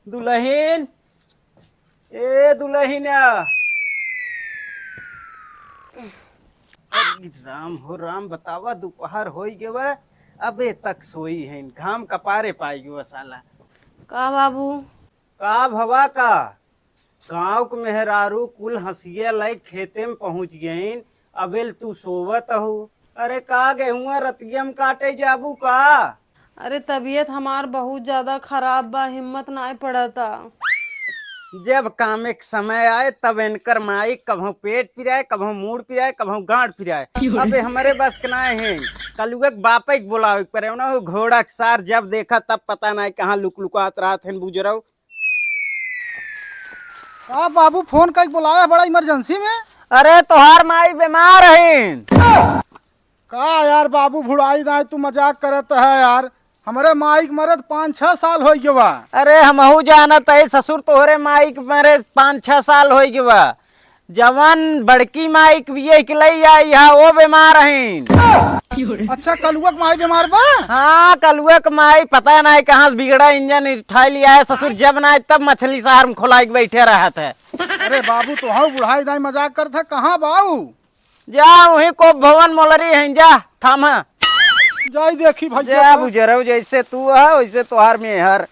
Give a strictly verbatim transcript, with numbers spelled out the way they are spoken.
दुलहिन, ए दुलहिन, अरे राम हो राम, बतावा, दोपहर होइ गवा, अबे तक सोई हैं, घाम कपारे पाइ गवा साला। का बाबू? का भवा का? गाँव क मेहरारू कुल हँसिया लइ खेते म पहुँच गइन, अबेल तू सोवत हू। अरे का गेहुआ रतिया म काटे जाबू का? अरे तबीयत हमार बहुत ज्यादा खराब बा, हिम्मत नाय पड़ता। जब कामे क समय आए तब इनकर माई कभौ पेट पिराए, कभौ मूड़ पिराए, कभौ गाँड़ पिराए। अबे हमरे बस क नाय है। कलुआ क बापे क बोलावे क परे, उन्हें घोड़ा क सार जब देखा तब पता नाय कहाँ लुक लुकात रहत हैं बुजरऊ। का बाबू फोन कइके बोलाया बड़ा इमरजेंसी में? अरे तोहार माई बीमार हईन। का यार बाबू भुड़ाई दाई तू मजाक करत है यार। हमरे माई के मरत पाँच छह साल होइ गवा। अरे हमहू जानत है ससुर तोहरे माई के मरे पाँच छह साल होइ गवा। जवन बड़की माई के बिये के लई आई हा वो बीमार हईन। अच्छा कलुआ के माई बीमार बा? हाँ कलुआ के माई पता नाहीं कहाँ से बिगड़ा इंजन उठाई लिया है ससुर जब ना आए तब मछली शहर में खोलाई के बैठे रहत है। अरे बाबू तोहौ बुढ़ाई दाई मजाक करत है कहाँ बाऊ? जा वहीं को भवन मोलरी हैं जा थामा। जाई देखी भैया जा का। बुजरऊ जैसे तू है वैसे तोहार मेहर।